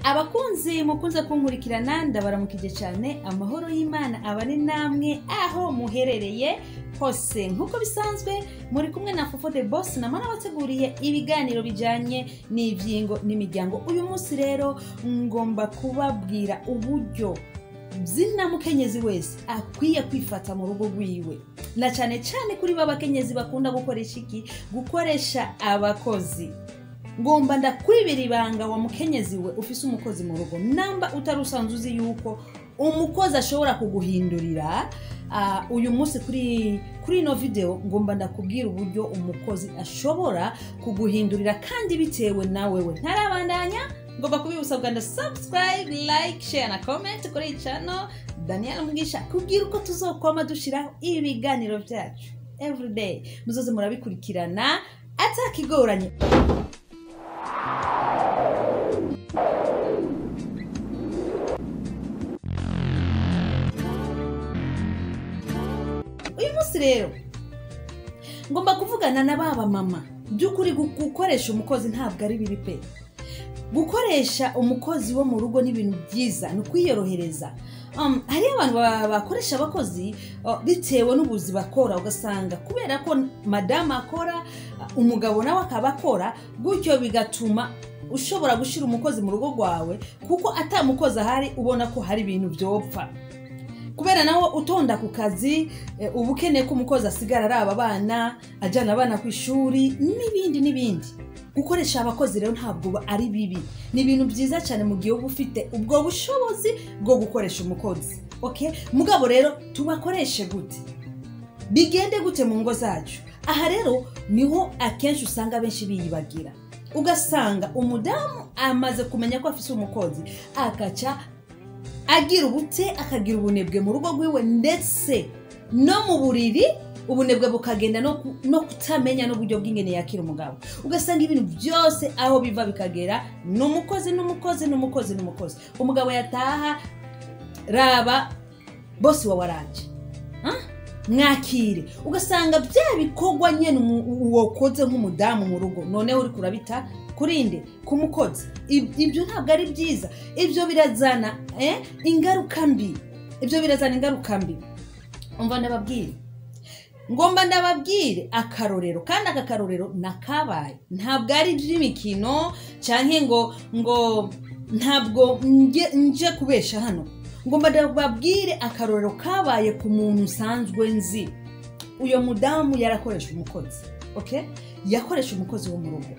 Abakunzi mukunze kunkurikirana, ndabaramukije cyane. Amahoro y'Imana abane namwe aho muherereye hose. Nk'uko bisanzwe, muri kumwe na Fofo the Boss, nama nabateguriye ibiganiro bijyanye n'ibyingo n'imiryango. Uyu munsi rero ngomba kubabwira uburyo zina mukenyezi wese akwiye kwifata mu rugo rwiwe, na cyane cyane kuri ba bakenyezi bakunda gukoresha iki? Gukoresha abakozi. Ngomba ndakwibira ibanga, wa mukenyezi we ufise umukozi mu rugo. Namba utari usanzwe uzi yuko umukozi ashobora kuguhindurira, uyu munsi kuri ino video ngomba ndakubwira uburyo umukozi ashobora kuguhindurira, kandi bitewe na wewe. Ntarabandanya, ngomba kubibutsa kuganda subscribe, like, share na comment kuri iyi channel Daniel Mugisha, kubwira uko tuzokwama dushiraho ibiganiro byacu everyday, muzoze murabikurikirana atakigoranye. Uyu munsi rero ngomba kuvugana na baba mama. By'ukuri gukoresha umukozi ntabwo ari bibi pe. Gukoresha umukozi wo mu rugo ni ibintu byiza, ni ukwiyorohereza. Hari abantu bakoresha abakozi bitewe n'ubuzi bakora, ugasanga kubera ko madamu akora, umugabo nawe akaba akora, gutyo bigatuma ushobora gushyira umukozi mu rugo rwawe, kuko atamukozi ahari ubona ko hari ibintu byopfa. Kubera nawe utonda ku kazi, uba ukeneye ko umukozi asigara araba abana, ajyana abana ku ishuri n'ibindi n'ibindi. Gukoresha abakozi rero ntabwo ari bibi, ni ibintu byiza cyane mu gihe uba ufite ubwo bushobozi bwo gukoresha umukozi. Okay? Mugabo rero tubakoreshe gute? Bigende gute mu ngo zacu? Aha rero niho akenshi usanga benshi biyibagira, ugasanga umudamu amaze kumenya ko afise umukozi, akaca agira ubute, akagira ubunebwe mu rugo rwiwe, ndetse no mu buriri ubunebwe bukagenda no kutamenya n'uburyo bw'ingene yakira umugabo. Ugasanga ibintu byose aho biva bikagera ni umukozi, n'umukozi, n'umukozi, n'umukozi. Umugabo yataha: "Raba bosi wawe araje, mwakire." Ugasanga bya bikorwa nyene wokoze nk'umudamu mu rugo, noneho uri kurabita kurinde ku mukozi. Ibyo ntabwo ari byiza. Ibyo birazana ingaruka mbi, ibyo birazana ingaruka mbi. Umva ndababwire, ngomba ndababwire akarorero, kandi aka karorero nakabaye, ntabwo ari iby'imikino cyangwa ngo ntabwo nje kubesha hano. Ngomba ndababwire akarorero kabaye ku muntu usanzwe nzi. Uyo mudamu yarakoresha umukozi, okay? Yakoresha umukozi wo mu rugo,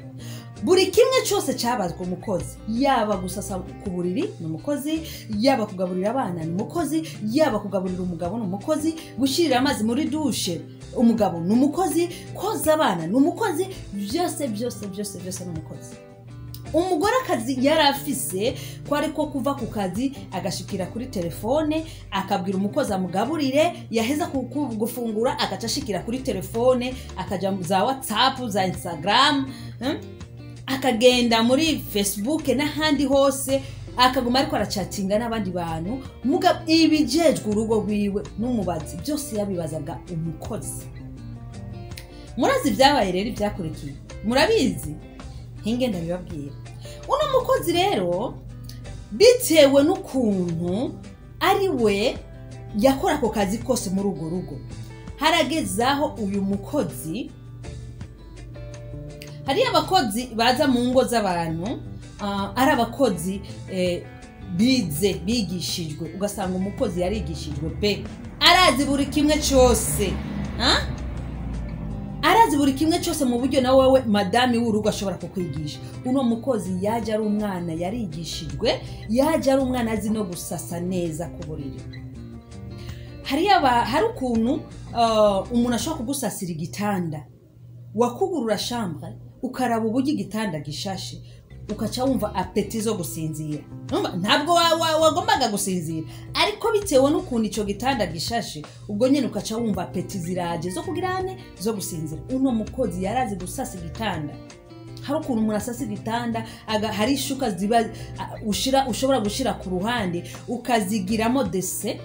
buri kimwe cyose cyabazwa umukozi. Yaba gusasa ku buriri ni umukozi, yaba kugaburira abana ni umukozi, yaba kugaburira umugabo ni umukozi, gushyirira amazi muri douche umugabo ni umukozi, koza abana ni umukozi, byose byose byose byose ni umukozi. Umugore akazi yari afise ko ariko kuva ku kazi agashikira kuri telefone, akabwira umukozi amugaburire, yaheza gufungura agaca ashikira kuri telefone, akaja za WhatsApp, za Instagram, akagenda muri Facebook n'ahandi hose, akaguma ariko aracatinga n'abandi bantu. Ibijejwe urugo rwiwe n'umubazi byose yabibazaga umukozi. Murazi ibyabaye rero, ibyakurikiye murabizi, hinge ndabibabwira. Uno mukozi rero, bitewe n'ukuntu ari we yakora ako kazi kose muri urwo rugo, haragezaho uyu mukozi, hariyo abakozi baza mu ngo z'abantu, ari abakozi bize, bigishijwe. Ugasanga umukozi yarigishijwe pe, arazi buri kimwe cyose, arazi buri kimwe cyose mu buryo na wowe madami w'urugo ashobora kukwigisha. Uno mukozi yaje ari umwana yarigishijwe, yaje ari umwana azi no gusasa neza ku buriri. Hari ukuntu umuntu ashobora kugusasira igitanda, wakugurura chambre ukaraba uburyo igitanda gishashe, ukaca wumva appétit zo gusinzira. Ntabwo wagombaga gusinzira, ariko bitewe n'ukuntu icyo gitanda gishashe, ubwo nyine ukaca wumva appétit ziraje zo kugirane, zo gusinzira. Uno mukozi yarazi gusasa igitanda. Hari ukuntu umuntu asasa igitanda, hari ishuka ziba ushira, ushobora gushira ku ruhande ukazigiramo dese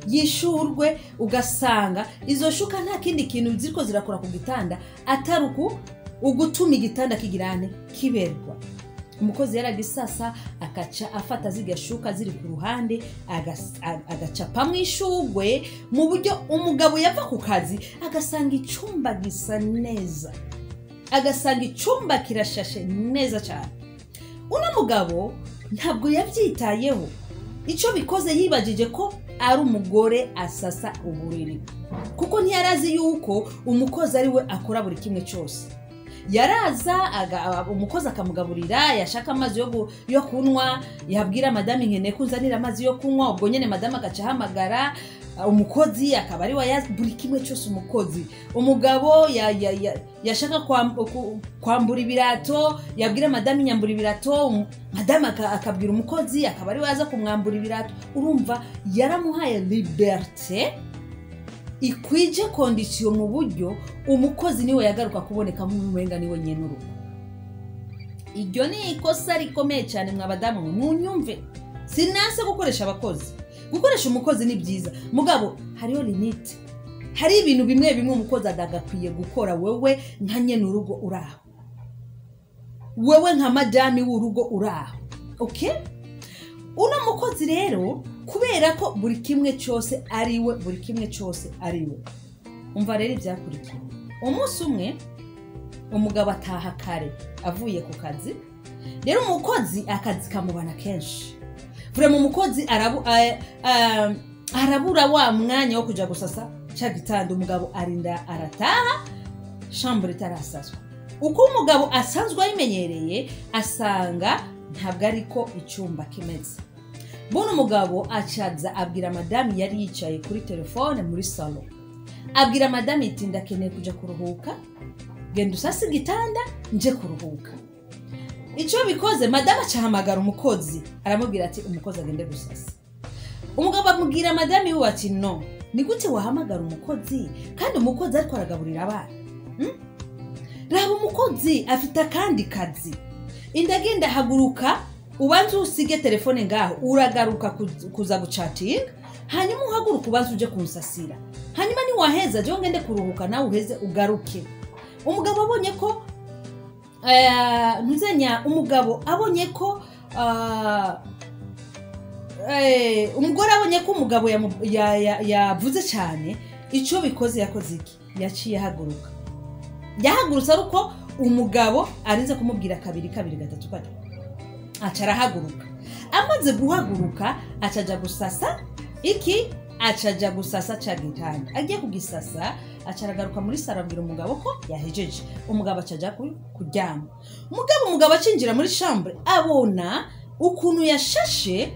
yishurwe, ugasanga izo shuka nta kindi kintu ziriko zirakora ku gitanda atari uku ugutuma igitanda kigirane, kiberwa. Umukozi yaragisasa, akaca afata zigashuka ziri ku ruhande, agacapamwo ishugwe, mu buryo umugabo yava ku kazi agasanga icumba gisa neza, agasanga icumba kirashashe neza cyane. Uno mugabo ntabwo yabyitayeho. Icyo bikoze, yibagije ko ari umugore asasa uburiri, kuko ntiyarazi yuko umukozi ari we akora buri kimwe cyose. Yaraza, umukozi akamugaburira, yashaka amazi yo kunywa, yabwira madamu: "Nkeneye ko unzanira amazi yo kunywa." Ubwo nyine madamu agaca ahamagara umukozi, akaba ari we buri kimwe cyose umukozi. Umugabo yashaka kwambura ibirato, yabwira madamu: "Nyambura ibirato." Madamu akabwira umukozi, akaba ari we aza kumwambura ibirato. Urumva yaramuhaye liberté ikwije condition, mu buryo umukozi niwe yagaruka kuboneka nk'umumenga niwe nyene urugo. Iryo ni ikosa rikomeye cyane, mwa badamu mwe munyumve. Sinanse gukoresha abakozi, gukoresha umukozi ni byiza, mugabo hariho limite. Hari ibintu bimwe bimwe umukozi adagakwiye gukora wewe nka nyene urugo uraho, wewe nka madami w'urugo uraho, okay? Uno mukozi rero, kubera ko buri kimwe cyose ari we, buri kimwe cyose ari we, umva rero ibyakurikiye. Umunsi umwe umugabo ataha kare avuye ku kazi. Rero umukozi akazi kamubana kenshi, vraiment umukozi arabura wa mwanya wo kuja gusasa ca gitanda. Umugabo arinda arataha, chambre itarasaswa. Uko umugabo asanzwe abimenyereye, asanga ntabwo ariko icyumba kimeze. Buno umugabo acaza abwira madamu, yari yicaye kuri telefone muri salon, abwira madamu iti: "Ndakeneye kuja kuruhuka, genda usase igitanda nje kuruhuka." Icyo bikoze, madamu acahamagara umukozi, aramubwira ati umukozi agende gusasa. Umugabo amubwira madamu wiwe ati: "No, ni gute wahamagara umukozi kandi umukozi ariko aragaburira abana? Raba umukozi afite akandi kazi. Indagenda, haguruka ubanze usige telefone ngaho, uragaruka kuza gucatinga, hanyuma uhaguruka ubanze uje kunsasira, hanyuma niwaheza jewe ngende kuruhuka, nawe uheze ugaruke." Umugabo abonye ko ntuzenya, umugabo abonye ko umugore abonye ko umugabo yavuze cyane, icyo bikoze yakoze iki? Yaciye ahaguruka. Yahagurutse ari uko umugabo arinze kumubwira kabiri kabiri, gatatu gatatu, aca arahaguruka. Amaze guhaguruka, acaja gusasa iki? Acaja gusasa ca gitanda. Agiye kugisasa, aca aragaruka muri salon, abwira umugabo ko yahejeje. Umugabo acaja kuryama. Umugabo acinjira muri chambre, abona ukuntu yashashe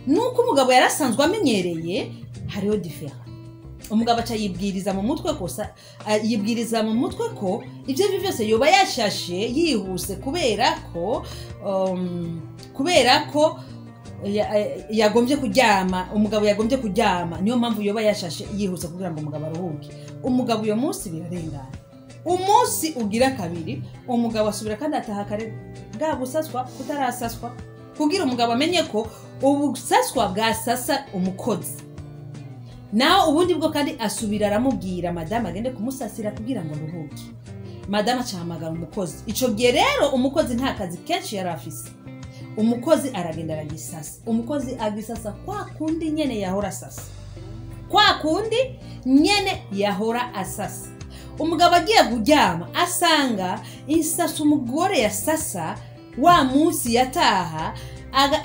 nuko umugabo yari asanzwe amenyereye, hariho différence. Umugabo aca yibwiriza mu mutwe ko yibwiriza mu mutwe ko ibyo aribyo byose yoba yashashe yihuse, kubera ko yagombye kuryama, umugabo yagombye kuryama, niyo mpamvu yoba yashashe yihuse kugira ngo umugabo aruhuke. Umugabo uyo munsi birarengana. Umunsi ugira kabiri, umugabo asubira kandi ataha kare, bwa busaswa kutarasaswa, kugira umugabo amenye ko ubusaswa bwasasa umukozi. Naho ubundi bwo kandi asubira aramubwira madamu agende kumusasira kugira ngo aruhuke. Madamu acahamagara umukozi. Ico gihe rero umukozi nta kazi kenshi yari afise. Umukozi aragenda aragisasa. Umukozi agisasa kwa kundi nyene yahora asasa, kwa kundi nyene yahora asasa. Umugabo agiye kuryama, asanga insasa umugore yasasa wa munsi yataha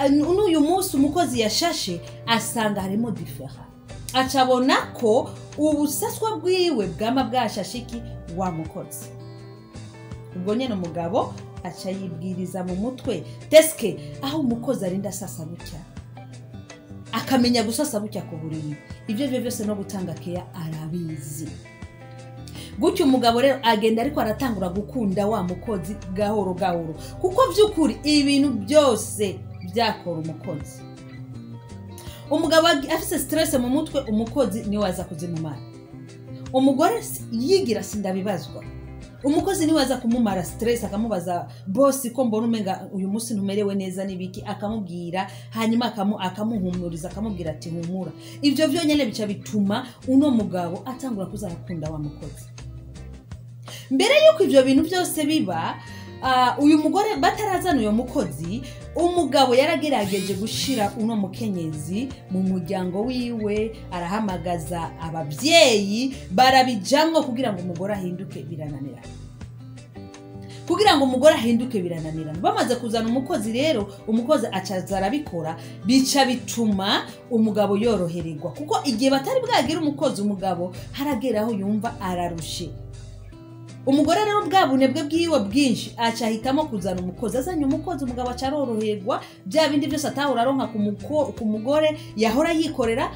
n'uyu munsi umukozi yashashe, asanga harimo différence. Acabona ko ubusaswa bwiwe bwama bwashashe iki? Wa mukozi. Ubwo nyene umugabo aca yibwiriza mu mutwe: "Teske aho umukozi arinda asasa gutya, akamenya gusasa gutya ku buriri, ibyo aribyo byose no gutanga keya arabizi." Gutyo umugabo rero agenda ariko aratangura gukunda wa mukozi gahoro gahoro, kuko by'ukuri ibintu byose byakora umukozi. Umugabo afise stress mu mutwe, umukozi niwe aza kuzimumara. Umugore yigira sindabibazwa. Umukozi niwe aza kumumara stress, akamubaza: "Boss, ko mbona umenga uyu munsi ntumerewe neza, n'ibiki?" Akamubwira, hanyuma akamuhumuriza, akamubwira ati: "Humura." Ibyo byonyine bica bituma uno mugabo atangura kuza arakunda wa mukozi. Mbere y'uko ibyo bintu byose biba, Uyu mugore batarazana uyu mukozi, umugabo yaragerageje gushira uno mukenyezi mu muryango wiwe, arahamagaza ababyeyi barabijamwo kugira ngo umugore ahinduke, birananirana. Kugira ngo umugore ahinduke birananirana. Bamaze kuzana umukozi rero, umukozi acaza arabikora, bica bituma umugabo yorohererwa, kuko igihe batari bwagire umukozi, umugabo haragera aho yumva ararushe. Umugore rero bwa bunebwe bwiwe bwinshi aca ahitamo kuzana umukozi. Azanye umukozi, umugabo aca aroroherwa, bya bindi byose atahora aronka ku mugore yahora yikorera,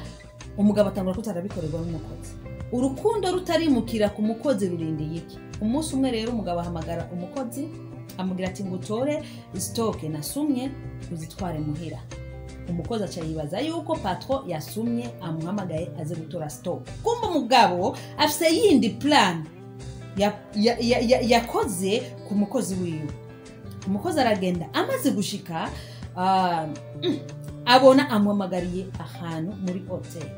umugabo atangura kutarabikorerwa n'umukozi. Urukundo rutarimukira ku mukozi rurindiye iki? Umunsi umwe rero umugabo ahamagara umukozi, amubwira ati ngutore stock nasumye uzitware muhira. Umukozi aca yibaza yuko patron yasumye amuhamagaye aze gutora stock. Kumbe umugabo afise yindi plan yakoze ku mukozi wiwe. Umukozi aragenda, amaze gushika abona amuhamagariye ahantu muri hotel.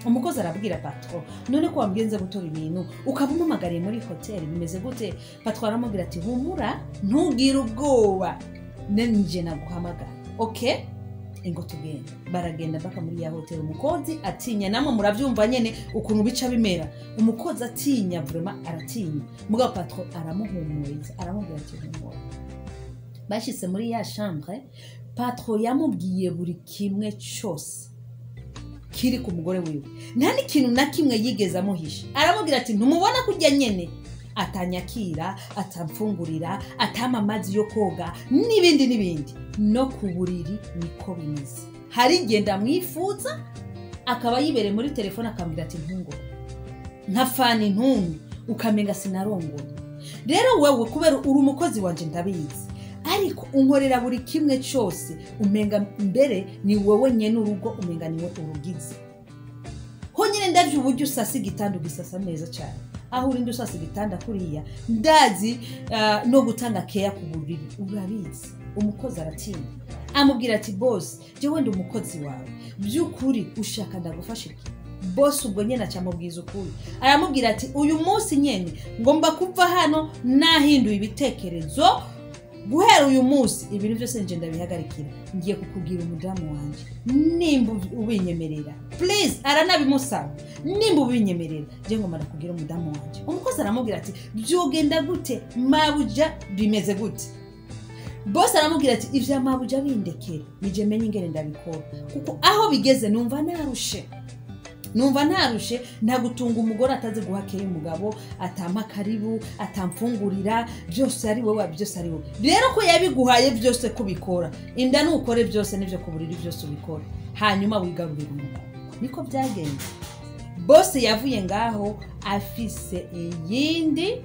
Umukozi arabwira patron, none ko wambwiye nze gutora ibintu ukaba umuhamagariye muri hotel bimeze gute? Patron aramubwira ati humura, ntugire ubwoba, nje naguhamagara. Okay, ingo tugenda. Baragenda baka muri ya hotel. Umukozi atinya, namwe muravyumva nyene ukuntu bica bimera. Umukozi atinya, vraiment aratinya. Mugabo patron aramuhumuriza, aramubwira ati humura. Bashitse muri ya chambre, patron yamubwiye buri kimwe cyose kiri ku mugore wiwe, nta n'ikintu na kimwe yigeze amuhisha. Aramubwira ati ntumubona kujya nyene atanyakira, atamfungurira, atama amazi yo koga n'ibindi n'ibindi. No ku buriri niko bimeze. Hari igihe ndamwifuza akaba yibereye muri telefone akambwira ati ntungore, nkafana intuntu, ukamenga sinarongoye. Rero wewe kubera uri umukozi wanje ndabizi, ariko unkorera buri kimwe cyose, umenga mbere ni wowe nyene urugo, umenga niwe urugize. Honyine ndavye uburyo usasa igitanda, ugisasa neza cyane, aho urinde usasa igitanda kuriya ndazi no gutanga keya ku buriri urabizi. Umukozi aratinya, amubwira ati boss, jewe ndi umukozi wawe, by'ukuri ushaka ndagufasha iki? Boss ubwo nyene acamubwiza ukuri, aramubwira ati uyu munsi nyene ngomba kuva hano nahinduye ibitekerezo, guhera uyu munsi ibintu byose nje ndabihagarikira, ngiye kukubwira umudamu wanje, nimba ubinyemerera please. Aranabimusaba, nimba ubinyemerera je ngomba ndakubwira umudamu wanje. Umukozi aramubwira ati byogenda gute mabuja, bimeze gute? Boss aramubwira ati ivya mabuja bindekere, nije menye ingene ndabikora, kuko aho bigeze numva narushe. Numva ntarushe, ntagutunga umugore atazi guhakeye umugabo, atampa karibu, atamfungurira, byose ari wowe, byose ari wowe. Rero ko yabiguhaye byose kubikora, inda nukore byose n'ivyo kuburiri byose ubikora, hanyuma wigarurire umugabo. Niko byagenze. Boss yavuye ngaho afise iyindi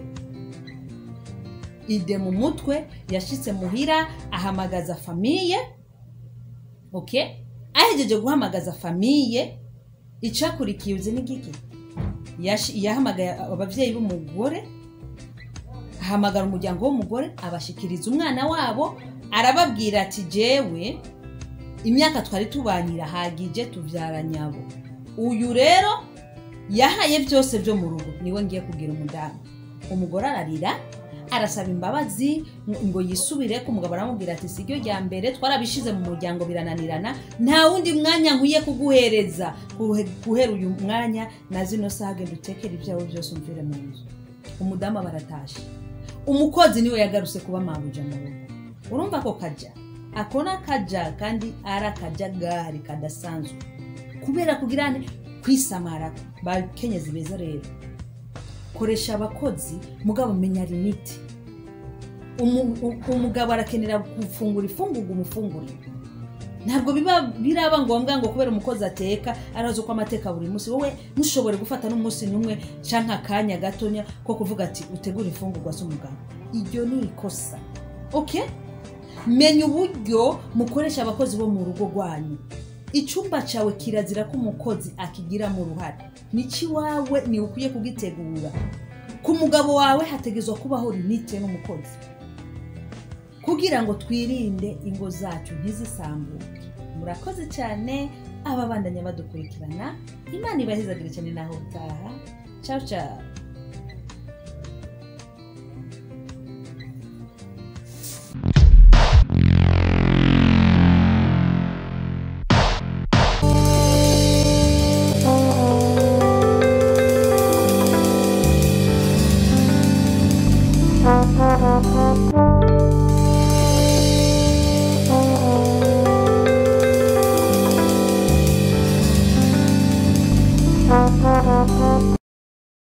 idée mu mutwe, yashitse muhira ahamagaza famille. Okay, ahejeje guhamagaza famille, icakurikiye uzi ni giki? Yahamagaye abavyeyi b'umugore, ahamagara umuryango w'umugore, abashikiriza umwana wabo, arababwira ati jewe imyaka twari tubanira hagije, tuvyara nyabo. Uyu rero yahaye byose byo mu rugo, niwe ngiye kugira umudamu. Umugore ararira, arasaba imbabazi ngo yisubire ku mugabo. Aramubwira ati siryo rya mbere, twarabishize mu muryango birananirana, nta wundi mwanya nkwiye kuguhereza guhera uyu mwanya na zino saha, genda utekere ibyawe byose umvire mu nzu. Umudamu baratashe, umukozi niwe yagarutse kuba mabuja mu rugo. Urumva ko kaja ako n'akaja, kandi ari akajagari kadasanzwe, kubera kugira kwisamara. Bakenyezi beza rero, koresha abakozi, mugabo menya limite. Umugabo arakenera gufungura ifungurwa, umufungurire. Ntabwo biba biraba ngombwa ngo kubera umukozi ateka araza uko amateka buri munsi, wowe ntushobore gufata n'umunsi n'umwe canke akanya gatonya ko kuvuga ati utegure ifungurwa z'umugabo. Iryo ni ikosa. Okay, menya uburyo mukoresha abakozi bo mu rugo rwanyu. Icyumba cyawe kirazira ko umukozi akigiramo uruhare, nici wawe ni ukwiye kugitegura. Ku mugabo wawe hategezwa kubaho limite n'umukozi, kugira ngo twirinde ingo zacu ntizisambuke. Murakoze cyane ababandanya badukurikirana, Imana ibahezagire cyane. Naho utaha, ciao ciao.